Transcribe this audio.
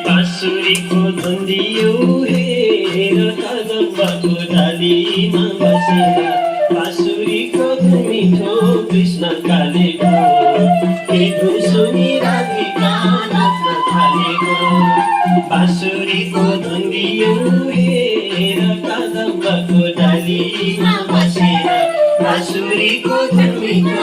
बाँसुरीको धुन्दियो हेर कदम्बको डालीमा बसेर बाँसुरीको धुन मिठो कृष्ण कालेको के धुन सुनि राधिका नाच्न थालेको बाँसुरीको धुन्दियो हेर कदम्बको डालीमा बसेर बाँसुरीको धुन मिठो